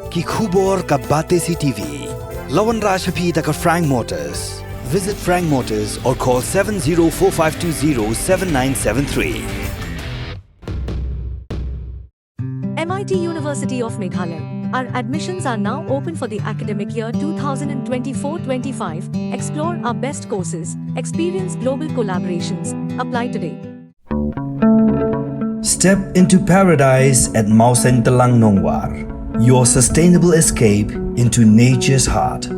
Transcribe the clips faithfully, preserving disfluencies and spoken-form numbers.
Ki khubor ka Batesi T V. La wanrah sha phi da ka Frank Motors. Visit Frank Motors or call seven zero four five two zero seven nine seven three. M I T University of Meghalaya. Our admissions are now open for the academic year two thousand twenty-four twenty-five. Explore our best courses, experience global collaborations. Apply today. Step into paradise at Mawsyntelang Nongwar, your sustainable escape into nature's heart.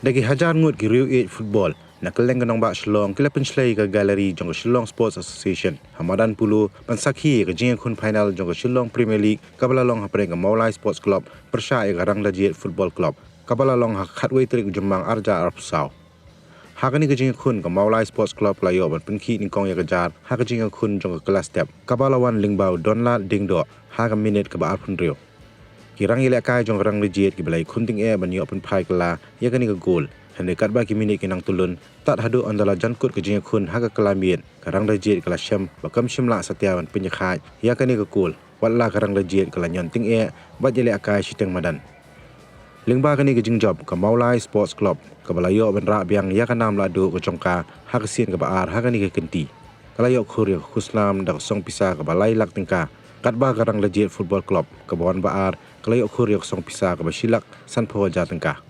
Da ki hajar ngut ki riew ïeit football na kylleng ka nongbah Shillong ki la pynshlei ïa ka gallery jong ka Shillong Sports Association ha madan Polo ban sakhi ïa ka jingïakhun final jong ka Shillong Premier League kaba la long hapdeng ka Mawlai Sports Club pyrshah ïa ka Rangdajied Football Club, kaba la long ha ka khatwei tarik u Jymmang arhajar arphew saw. Ha kane ka jingïakhun ka Mawlai Sports Club ka la ïoh ban pynkhih nyngkong ïa ka jar ha ka jingïakhun jong ka kylla step, kaba la wan lyngba u Donlad Diengdoh ha ka minit kaba arphew hynriew. Ki rangïalehkai jong ka Rangdajied kiba la ïakhun tyngeh ban ïoh pynphai kylla ïa kane ka gol. Hynrei katba ki minit ki nang tylun, tad haduh ynda la jan kut ka jingïakhun ha ka kylla miet, ka Rangdajied ka la shem ba kam shym lah satia ban pynïakhaid ïa kane ka gol, watla ka Rangdajied ka la ñion tyngeh bad ïalehkai shiteng madan. Lyngba kane ka jingjop, ka Mawlai Sports Club kaba la ïoh ban rah biang ïa ka nam lahduh ka jong ka ha ka sien kaba ar ha kane ka kynti, ka la ïoh khur ïa ka khusnam da ka song pisa kaba lai lak tyngka, katba ka Rangdajied Football Club kaba wan ba ar ka la ïoh khur ïa ka song pisa kaba shi lak sanphew hajar tyngka.